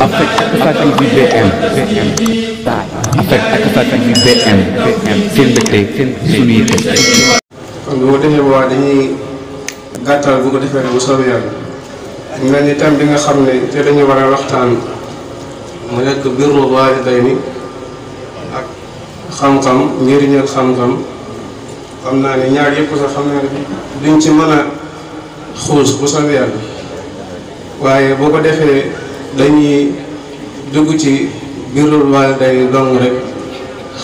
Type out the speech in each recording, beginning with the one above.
Affect Akasa TV BM Affect Akasa TV BM seen mbégte seen suñu yitte. kon bu ko defee waa dañuy gàttal bu ko defee rek bu soobee yàlla mu mel ni thème bi nga xam ne te dañu war a waxtaan mu nekk birru waalidayni ak xam-xam njëriñal xam-xam xam naa ne ñaar yëpp sax xam naa ne duñ ci mën a xuus bu soobee yàlla waaye boo ko defee dañuy dugg ci birrul waalidayni dong rek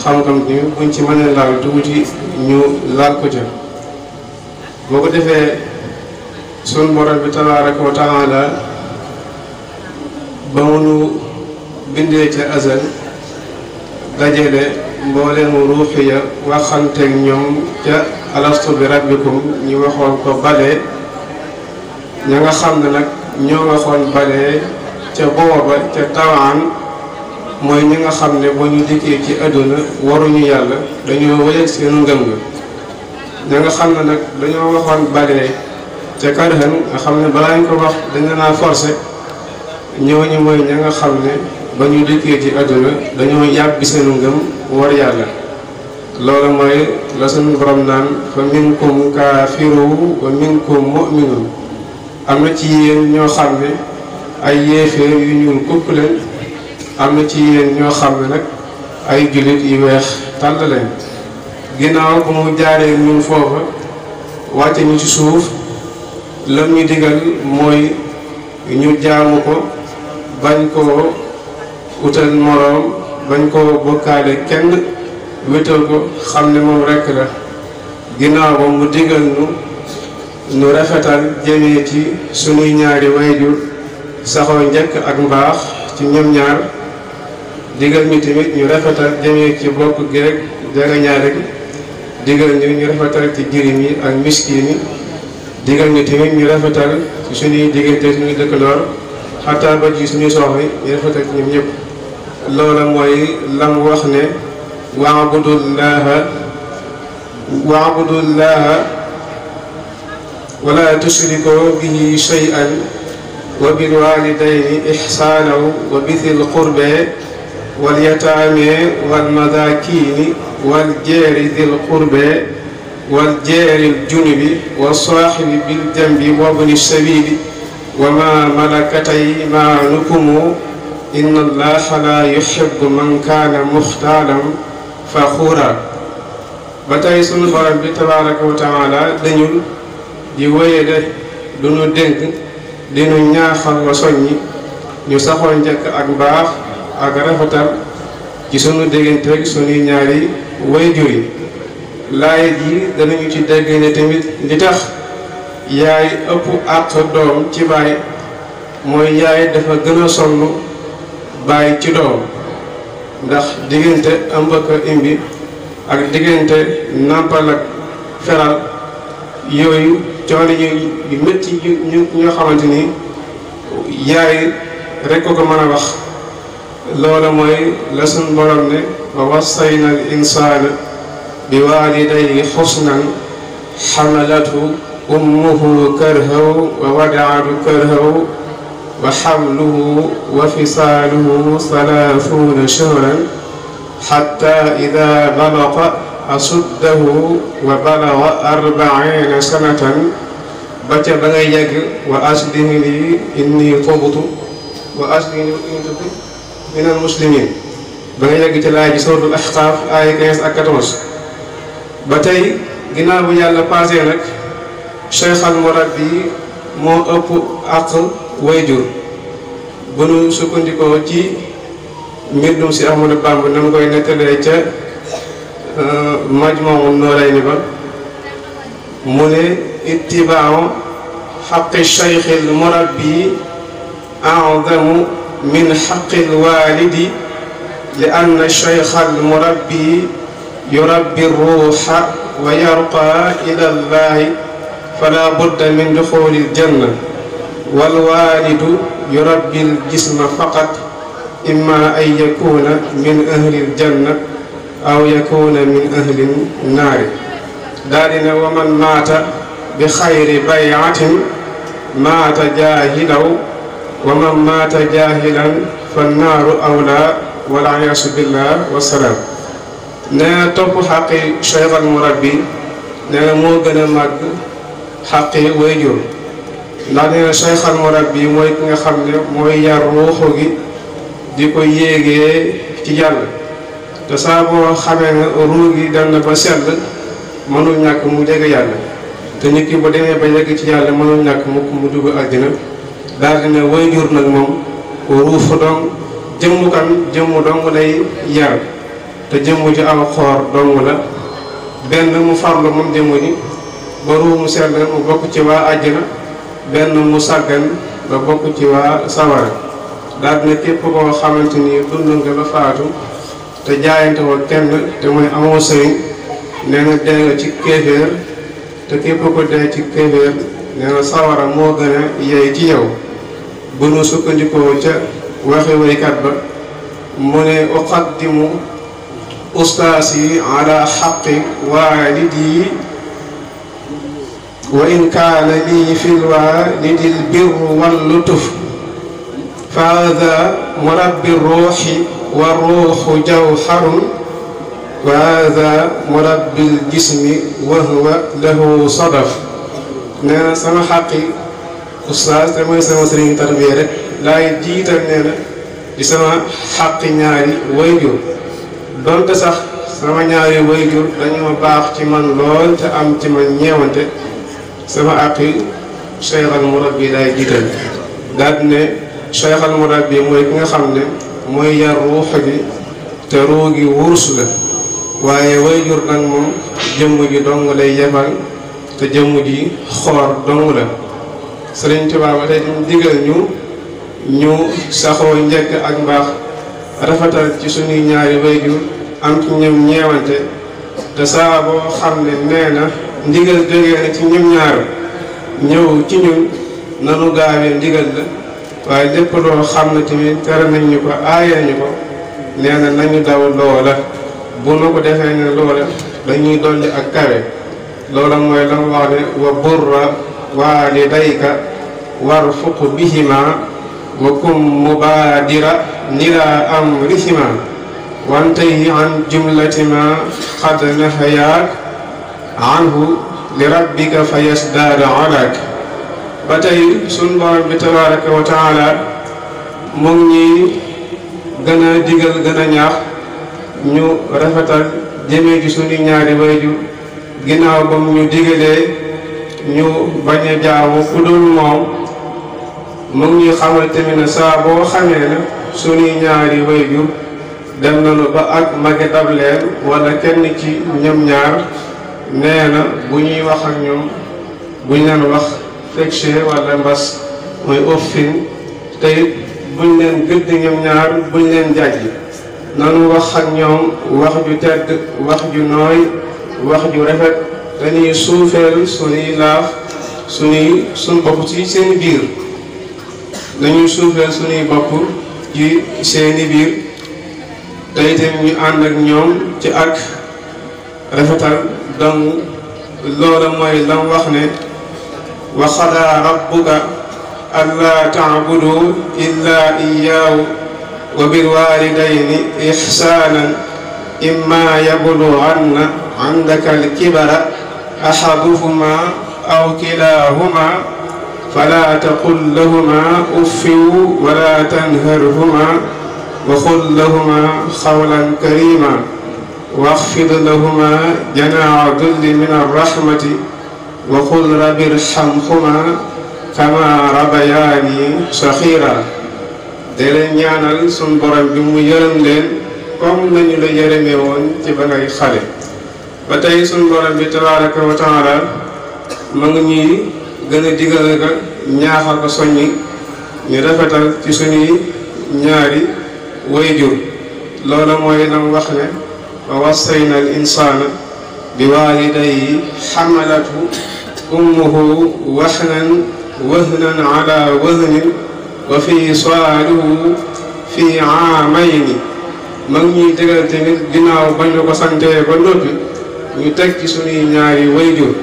xam-xam ni buñ ci mënee laal dugg ci ñu laal ko ca boo ko defee sun borom bi tabaaraka wa taala ba mu nu bindee ca azal dajale mbooleem ruuxiya waxanteeg ñoom ca alastu bi rabbikum ñu waxoon ko balee ña nga xam ne nag ñoo waxoon balee ca booba ca tawaan mooy ñi nga xam ne ba ñu dikkee ci àdduna waruñu yàlla dañoo wëleeg seen ngëm nga ña nga xam ne nag dañoo waxoon balee ca karhan nga xam ne balaa ñu ko wax dañ naa forcé ñooñu mooy ña nga xam ne ba ñu dikkee ci àdduna dañoo yàbbi seen ngëm war yàlla loolu mooy la suñu borom naan fa minkum kaafiru wa minkum mu'minun am na ci yéen ñoo xam ne ay yéeféer yu ñuul kukk leen am na ci yéen ñoo xam ne nag ay jullit yu weex tàll leen ginnaaw bu mu jaaree ñun foofa wàcce ñu ci suuf lam ñu digal mooy ñu jaamu ko bañ koo utal moroom bañ koo bokkaale kenn wétal ko xam ne moom rekk la ginnaaw ba mu digal nu rafetal jëmee ci sunuy ñaari wayjur saxoo njëkk ak mbaax ci ñoom ñaar digal ñu tamit ñu rafetal jëmee ci bokk gi rek jege ñaare gi digal ñu rafetal ci jirim yi ak miskin yi digal ñu tamit ñu rafetal ci suñuy diggante suñuy dëkkandoor xataa ba ci suñuy soxna ñu rafetal ci ñoom ñëpp loola mooy lam wax ne waabudullaha wala tushrikoo bihi shay'an wa bil walidayni ihsaanahu wa bithil qurbe wal yataame wal madakini wal jeeri dhil qurbe wal jeeri junubi wa saahibi bil jambi wa bni sabili wa ma malakat aymaanukum inna allaha la yuhibbu man kaana muxtaalan faxuura ba tey sunu borom bi tabaaraka wa taala dañul di wéye de du nu dénk di nu ñaaxal wa soññi ñu saxoo njëkk ak mbaax ak rafetal ci sunu diggante rek sunuy ñaari wayjur yi laay ji danañu ci dégg ne tamit li tax yaay ëpp àq doom ci baay mooy yaay dafa gën a sonn baay ci doom ndax diggante ëmb ak imbi ak diggante nàmpal ak feral yooyu coono yu métti ñu ñoo xamante ni yaay rek ko mën a wax loola mooy la suñ borom ne wa wassayna al insaana bi waalidayhi xusnan xamalatu ummuhu karhaw wa wadaatu karhaw wa xamluhu wa fisaaluhu 30 shahran xatta ida balaga asuddahu wa balaga 40 sanatan ba ca ba ngay yegg wa aslihi li inni tubtu wa aslihi min al muslimin ba nga yegg ci laay ji suratul ahqaaf ay 15 ak 14 ba tey ginnaaw bu yàlla passé nag cheikh al murabbi moo ëpp ak wayjur bu nu sukkandikoo ci mbindum si Ahmadu Bamba na mu koy nettalee ca Majmuun Nurayni ba mu ne ittibaahu xaqi cheikh al murabbi a'zamu min xaqi al walidi li anna cheikh al murabbi yurabbi ruuxa wa yarqa ila llahi fala budda min duxuli aljanna wal walidu yurabbi aljisma faqat imma an yakuna min ahli aljanna aw yakuna min ahli nnaari daal di ne wa man maata bi xayri bay'atin maata jaahilaw wa man maata jaahilan fa naaru awla wala yaasu billah wasalaam. nee na topp xaqi cheikh al murabbi nee na moo gën a màgg xaqi wayjur, ndax nee na cheikh al murabbi mooy ki nga xam ne mooy yar ruuxu gi di ko yéegee ci yàlla, te saa boo xamee ne ruu gi dem na ba sell mënul ñàkk mu jege yàlla, te nit ki bu demee ba yegg ci yàlla mënul ñàkk mu dugg àddina. daal di ne wayjur nag moom ruufu dong jëmmu dong lay yar, te jëmmu ji aw xoor dong la. benn mu farlu moom jëmmu ji ba ruu mu sell mu bokk ci waa àjjana, benn mu sàggan ba bokk ci waa sawara. daal di ne képp koo xamante ni dund nga ba faatu te jaayante woo kenn te mooy amoo sëriñ, nee na dee nga ci kéeféer, te képp ko dee ci kéeféer nee na sawara moo gën a yey ci yow. bu nu sukkandikoo ca waxi waykat ba mu ne uqaddimu ustaasi ala xaqi waalidi wa in kaana lii fil waalidi lbirru wal lutuf fa haada murabbi ruuxi wa ruuxu jawharun wa haada murabbi ljismi wa huwa lahu sadaf. nee na sama xaqi ustaas te mooy sama sëriñ tarbiya rek laay jiital nee na di sama xaqi ñaari wayjur, donte sax sama ñaari wayjur dañoo baax ci man lool te am ci man ñeewante, sama aqi cheikh al murabbi laay jiital. daal di ne cheikh al murabbi mooy ki nga xam ne mooy yar ruux gi te ruu gi wurus la, waaye wayjur nag moom jëmm ji dong lay yebal te jëmm ji xoor dong la. Sëriñ Tuubaa ba tey ñu digal ñu saxoo njëkk ak mbaax, rafetal ci suñuy ñaari wayjur, am ci ñoom ñeewante, te saa boo xam ne nee na ndigal jógee na ci ñoom ñaar ñëw ci ñun nanu gaawee ndigal la, waaye lépp loo xam ne tamit tere nañ ñu ko aayee ñu ko nee na nañu daw loola. bu nu ko defee ne loola dañuy dolli ak kawe. loola mooy la mu wax ne wa burra waalidayka warfuq bihima wa kum mubaadira nila amrihima wantahi an jumlati ma qad nahayaak anhu li rabbika fa yasdaada alaak. ba tey suñ borom bi tabaraka wa taala mu ngi gën a digal gën a ñaax ñu rafetal jëmee ci suñu ñaari wayjur, ginnaaw ba mu ñu digalee ñu bañ a jaamu ku dul moom. mu ngi ñuy xamal tamit ne saa boo xamee ne suñuy ñaari wayjur dem nañu ba ak mage dab leen wala kenn ci ñoom ñaar, nee na bu ñuy wax ak ñoom buñ leen wax fecce wala mbas mooy offin, te it buñ leen gëdd ñoom ñaar buñ leen jàjj, nanu wax ak ñoom wax ju tedd, wax ju nooy, wax ju rafet, dañuy suufeel suñuy laaf suñ bopp ci seen biir, dañuy suufeel suñuy bopp ci seeni biir, te itam ñu ànd ak ñoom ci ak rafetal. donc loola mooy lam wax ne wa qadaa rabbuka allaa ta'budu illaa iyyaahu wa bil waalidayni ihsaanan immaa yablughanna 'indaka al-kibara ahaduhumaa aw kilaahumaa falaa taqul lahumaa uffin wa laa tanharhumaa wa qul lahumaa qawlan kariimaa واخفض لهما جناح الذل من الرحمة وقل رب ارحمهما كما ربياني صغيرا. de leen ñaanal suñ borom bi mu yërëm leen comme nañu la yërëmee woon ci ba ngay xale. ba tey suñ borom bi tabaraka wa taala ma ngi ñuy gën a digal nga ñaaxal ko soññi ñu rafetal ci suñuy ñaari wayjur. loola mooy nam wax ne wa wassayna al insana bi walidayhi xamalatu ummuhu wahnan ala wahnin wa fisaaluhu fi aamayni. ma ngi ñuy digal tamit ginnaaw ba ñu ko santee ba noppi ñu teg ci suñuy ñaari wayjur.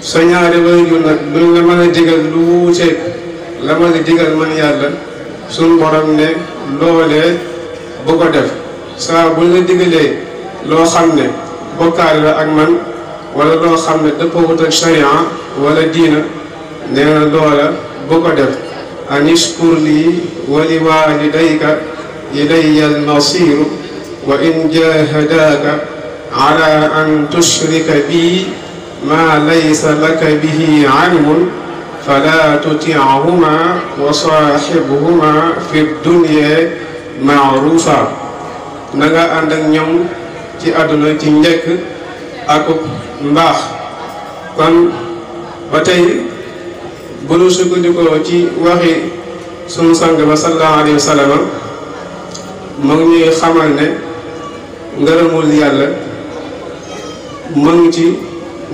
sa ñaari wayjur nag duñ la mën a digal lu wuuteeg la ma la digal man yàlla suñ borom ne loolee bu ko def saa bu la digalee loo xam ne bokkaale la ak man wala loo xam ne dëppoowut ak sharia wala diina nee na loola bu ko def an ishkur lii wa li walidayka ilayya almasiru wa in jahadaaka ala an tushrika bi ma laysa laka bihi ilmun fala tuti'huma wa saaxibhuma fi dunya maarufa na nga ànd ak ñoom ci àdduna ci njëkk ak mbaax. kon ba tey bu nu sukkandikoo ci waxi sunu sang ba sallallahu alayhi wa sallam mu ngi ñuy xamal ne ngërëmul yàlla mu ngi ci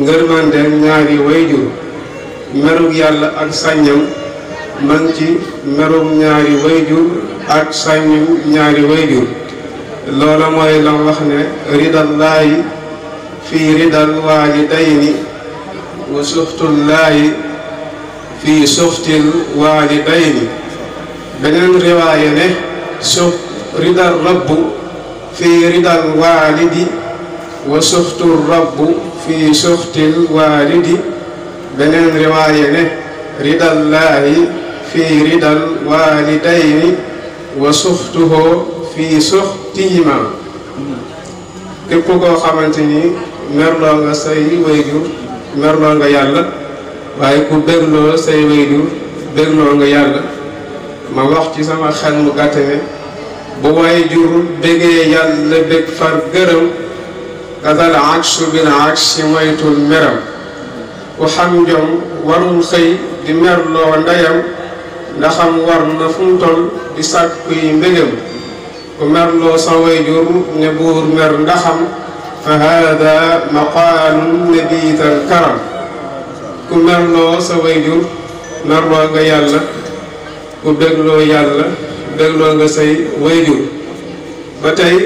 ngërmande ñaari wayjur merug yàlla ak saññam mu ngi ci merug ñaari wayjur ak saññu ñaari wayjur loola mooy la wax ne ridallaahi fii ridal waalidayni wa suxtullaahi fii suxtil waalidayni beneen riwaaya ne ridal rabbu fii ridal waalidi wa suxtul rabbu fii suxtil waalidi beneen riwaaya ne ridallaahi fii ridal waalidayni wa suxtuhu fii suxtihima képp koo xamante ni merloo nga say wayjur merloo nga yàlla waaye ku bégloo say wayjur bégloo nga yàlla ma wax ci sama xel mu gàtt ne bu wayjur bégee yàlla bég far gërëm kadal aksu bil aksi moytul meram ku xam jom warul xëy di merloo ndeyam ndaxam war na fu mu toll di sàkkuy mbégam ku merloo sa wayjur ne buur mer ndaxam fa hada maqaalun nabiital karam ku merloo sa wayjur merloo nga yàlla ku bégloo yàlla bégloo nga say wayjur ba tey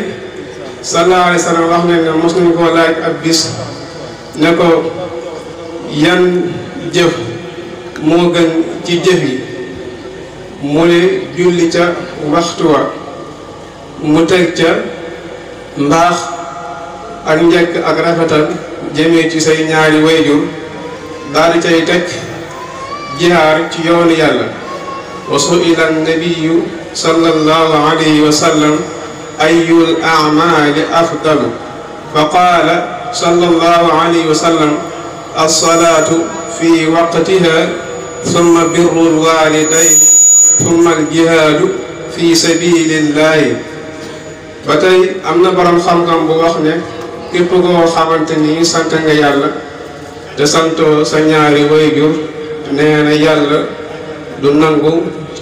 sallallahu alayhi wa sallam wax nañ ne mos nañ koo laaj ab bis ne ko yan jëf moo gën ci jëf yi mu ne julli ca waxtu wa mu teg ca mbaax ak njëkk ak rafetal jëmee ci say ñaari wayjur daal di cay teg jihaar ci yoonu yàlla wa su'ila nabiyu sallallahu alayhi wa sallam ayul a'maali afdalu fa qaala sallallahu alayhi wa sallam as-salaatu fi waqtiha thumma birrul waalidayni thumma al-jihaadu fi sabilillahi ba tey am na borom xam-xam bu wax ne képp koo xamante ni sant nga yàlla te santoo sa ñaari wayjur nee na yàlla du nangu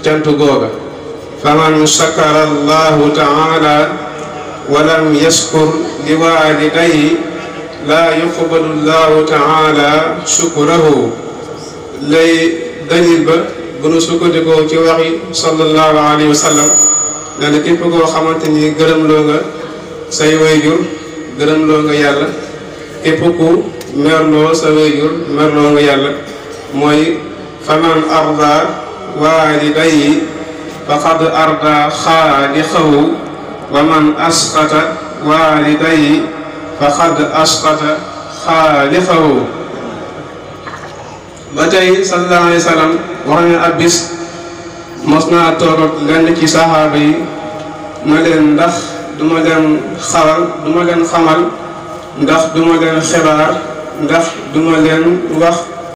cant googa faman shakara allahu taala wa lam yaskur li walidayhi laa yuqbalu allahu taala shukrahu lay dalil ba bu nu sukkandikoo ci waxi sallallahu alayhi wa sallam nee na képp koo xamante ni gërëmloo nga say wayjur gërëmloo nga yàlla képp ku merloo sa wayjur merloo nga yàlla mooy faman arda walidayhi faqad arda xaaliqahu wa man asqata walidayhi faqad asqata xaaliqahu ba tey sallallahu alayhi wa sallam wax ne ab bis mos naa toog ak lenn ci saxaaba yi ma leen ndax duma leen xamal ndax duma leen xibaar ndax duma leen wax